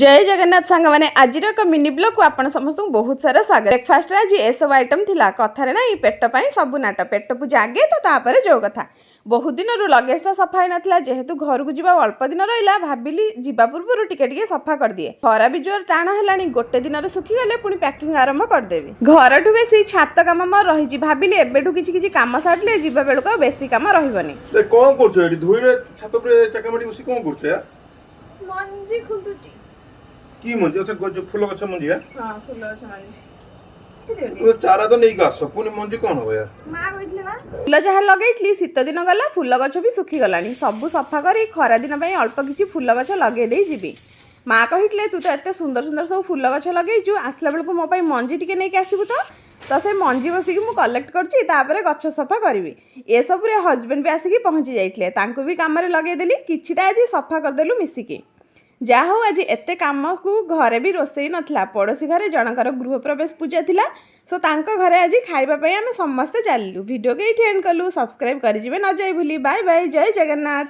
ଜୟ ଜଗନ୍ନାଥ ସାଙ୍ଗମାନେ, ଆଜିର ଏକ ମିନି ବ୍ଲଗକୁ ଆପଣ ସମସ୍ତଙ୍କୁ ବହୁତ ସାରା ସ୍ୱାଗତ। ବ୍ରେକଫାଷ୍ଟରେ ଆଜି ଏସବୁ ଆଇଟମ୍ ଥିଲା। କଥାରେ ନାହିଁ, ପେଟ ପାଇଁ ସବୁ ନାଟ। ପେଟ ପୂଜା ଆଗେ ତ ତାପରେ ଯୋଉ କଥା। ବହୁତ ଦିନରୁ ଲଗେଜଟା ସଫା ହେଇନଥିଲା। ଯେହେତୁ ଘରକୁ ଯିବା ଆଉ ଅଳ୍ପ ଦିନ ରହିଲା, ଭାବିଲି ଯିବା ପୂର୍ବରୁ ଟିକେ ଟିକେ ସଫା କରିଦିଏ। ଖରା ବି ଜୋର ଟାଣ ହେଲାଣି। ଗୋଟେ ଦିନରେ ଶୁଖିଗଲେ ପୁଣି ପ୍ୟାକିଂ ଆରମ୍ଭ କରିଦେବି। ଘରଠୁ ବେଶୀ ଛାତ କାମ ମୋର ରହିଛି। ଭାବିଲି ଏବେଠୁ କିଛି କିଛି କାମ ସାରିଲେ ଯିବା ବେଳକୁ ଆଉ ବେଶୀ କାମ ରହିବନି। ଏ କଣ କରୁଛ ଏଠି ଧୂଳିରେ? ଛାତ ଉପରେ ଚାକା ମାଡ଼ି ବସି କଣ କରୁଛ ୟାର? ମଞ୍ଜି ଖୁଣ୍ଟୁଛି। କି ମଞ୍ଜି? ଆଚ୍ଛା, ଫୁଲ ଗଛ ମଞ୍ଜି ୟା? ହଁ, ଫୁଲ ଗଛ ମଞ୍ଜି। ତୁ ଚାରା ତ ନେଇକି ଆସ, ପୁଣି ମଞ୍ଜି କଣ ହବ ୟାର? ଫୁଲ ଯାହା ଲଗେଇଥିଲି, ଶୀତ ଦିନ ଗଲା, ଫୁଲ ଗଛ ବି ଶୁଖିଗଲାଣି। ସବୁ ସଫା କରି ଖରା ଦିନ ପାଇଁ ଅଳ୍ପ କିଛି ଫୁଲ ଗଛ ଲଗେଇ ଦେଇ ଯିବି। ମା କହିଥିଲେ, "ତୁ ତ ଏତେ ସୁନ୍ଦର ସୁନ୍ଦର ସବୁ ଫୁଲ ଗଛ ଲଗେଇଛୁ, ଆସିଲା ବେଳକୁ ମୋ ପାଇଁ ମଞ୍ଜି ଟିକେ ନେଇକି ଆସିବୁ ତ।" ତ ସେ ମଞ୍ଜି ବସିକି ମୁଁ କଲେକ୍ଟ କରୁଛି, ତାପରେ ଗଛ ସଫା କରିବି। ଏସବୁରେ ହଜବେଣ୍ଡ ବି ଆସିକି ପହଞ୍ଚି ଯାଇଥିଲେ। ତାଙ୍କୁ ବି କାମରେ ଲଗେଇଦେଲି। କିଛିଟା ଆଜି ସଫା କରିଦେଲୁ ମିଶିକି। ଯାହା ହଉ, ଆଜି ଏତେ କାମକୁ ଘରେ ବି ରୋଷେଇ ନଥିଲା। ପଡ଼ୋଶୀ ଘରେ ଜଣଙ୍କର ଗୃହପ୍ରବେଶ ପୂଜା ଥିଲା। ସୋ ତାଙ୍କ ଘରେ ଆଜି ଖାଇବା ପାଇଁ ଆମେ ସମସ୍ତେ ଚାଲିଲୁ। ଭିଡ଼ିଓକୁ ଏଇଠି ଏଣ୍ଡ କଲୁ। ସବସ୍କ୍ରାଇବ୍ କରିଯିବେ ନ ଯାଇ ଭୁଲି। ବାଏ ବାଏ, ଜୟ ଜଗନ୍ନାଥ।